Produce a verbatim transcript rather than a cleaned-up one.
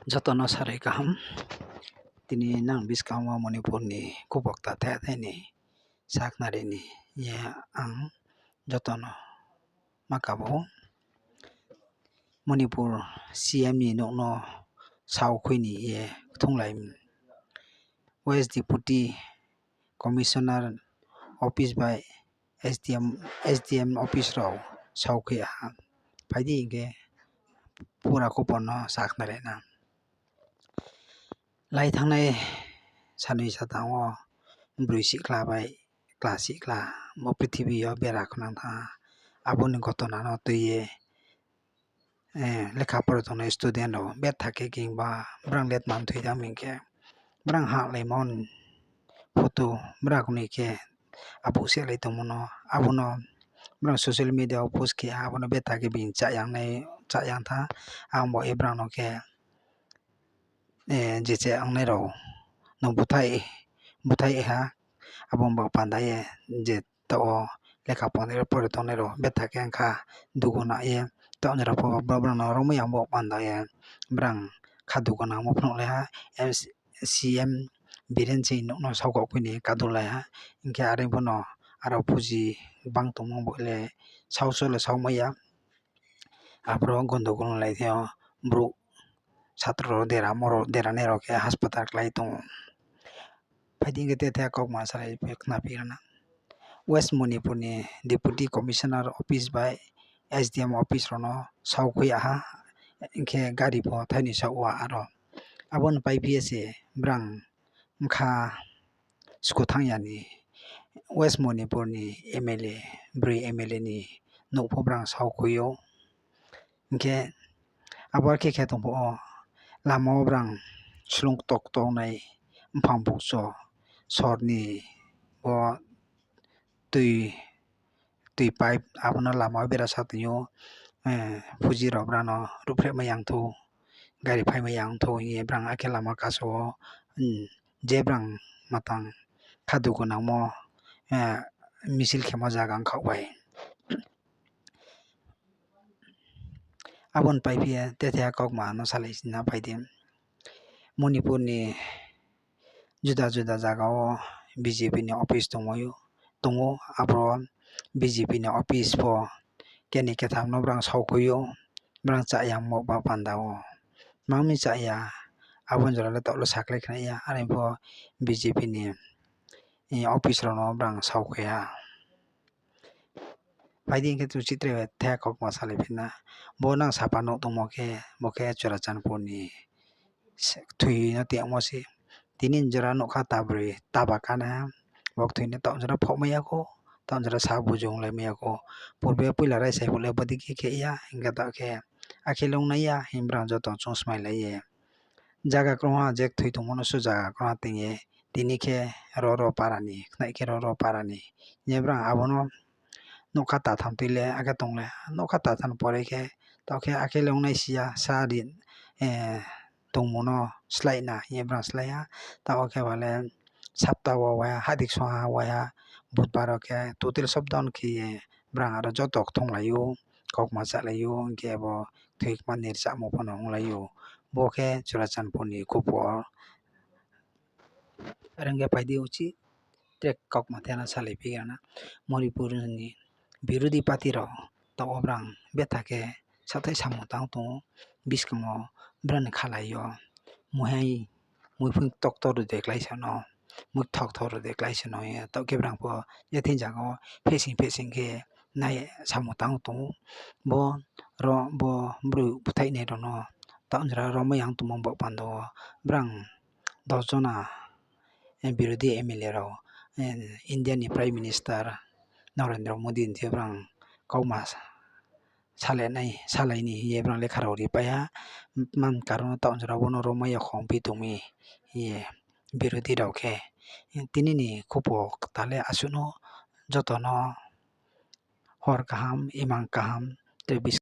Joto no sarui kaham. Tini nang buskang wo Manipur ni khupokta thai thai ni sakhnari ni ye ang joto no ma kabo. Manipur C M ni nouh no saokhui ni ye kthunglai West Deputy Commissioner office bai S D M, S D M office rao saokhui ha. Phai di hing khe pura khupor no sakhnari na. Lai thanngnai sanoi satang wo broi sihkhla bai kla sihkhla bo prithibi yo bera khnang thanng ha. Abo ni ghotona no tui ye lekha pore tongnai student rao betha khe kingba brang let man thoi tang hing khe brang hahlaimo photo brang ni khe abuh sehlai tongmo no, abo no brang social media wo post khe ha, abo no betha khe bini chayang tha, ang bo ye brang no khe je che ongnai rao no bthai ha, abo ni baoh panda ye je taoh wo lekha pore tongnai rao betha khe ongkha dugu nang ye, taoh ni rao pho brang no romai ya baoh panda ye brang kha dugu nangmo phnuhlai ha, C M Biren Singh nouh no saokhouh khui ni kadulai ha, hing khe are pho no aro phuji gbang tongmo bo le saoso le saomai ya. Aboro gondogol lai thing yo brouh satro rao dera, dera nai rao khe hospital klái tong ou. Phai di hing khe tethei kaukma salai phi khna phi rana. West Manipur ni Deputy Commissioner office bai S D M office rao no saokhui ya ha, hing khe gari pho thai ni saoh wa aro. Abo ni paiphi ye se brang bkha sku thanng ya ni West Manipur ni M L A, broi M L A ni nouh pho brang saokhui ou. Hing khe abo khe khe tong phuh wo lama wo brang slung ktok ktok nai mphang bukcho sor ni bo tui pipe abo no lama wo bera sa tong ou, phuji rao brang no ruhphrehmai ya ong thou, gari phaimai ya ong thou hing ye brang akhe lama kaso wo je brang matang kha dugu nangmo misil khemo zaga ongkhaoh bai. Abo ni paiphi ye tethei kaukma no salai sina phai di. Manipur ni juda juda zaga wo B J P ni office tongmai ou, tong ou, aboro B J P ni office pho keni ketham no brang saokhui ou, brang chayamo ba panda wo. Tma mi chaya, abo ni jora le taoh le sakhlai khna ya, are pho B J P ni office rao no brang saokhui ha. Phai di hing khe chung chitre thea kaukma salai phi na. Bo nang sapa nouh tongmo khe, bo khe Churachandpur ni kthoi no tongmo se. Tini jora nougkha ta broi taba kana ha. Bo kthoi no taoh jora phohmai ya khou, taoh jora sa bujung lai mai ya khou. Purbe poila raisai phuh le bodei khe khe ya, hing khe taoh khe akhe le ongnai ya hing brang joto chung smai lai ye. Zaga krungha je kthoi tongmo no su zaga krungha tong ye, tini khe ro ro para ni, khnai khe ro ro para ni. Hing ye brang abo no nougkha ta tham tui le akhe tong le, nougkha ta tham pore khe, taoh khe akhe le ongnai si ya, sa ri, tongmo no slái na hing ye brang slái ha. Taoh khe ba le sapta wo wai ha, hahdi ksongha wai ha, budbar wo khe total shutdown khe ye brang aro joto kthonglai ou, kaukma chalai ou, hing khe bo kthoi kma ni rchamo pho no onglai ou. Bo khe Churachandpur ni khupor. Are ong khe phai di uchih tre kaukma thena salai phi ya na. Manipur ni birodhi party rao taoh wo brang betha khe sathai samung tang tong ou, buskang wo brang ni khalai yo muihai, muiphung ktor ktor rao de klái sa no, mui kthok kthok rao de klái sa no ye, taoh khe brang pho je thing zaga wo phesing phesing khe nai samung tang tong ou. Bo ro bo broi bthai nai rao no taoh jora romai ya ong tongmo baoh panda wo brang dos jona birodhi M L A rao, India ni Prime Minister Narendra Modi ni thing yo brang kaukma salai ni hing ye brang lekha rao ripai ha. Man karon no taoh jora bo no romai ya khong phi tong mi hing ye birodhi rao khe. Tini ni khupor kta le asuh no, joto no hor kaham, imang kaham, tre bis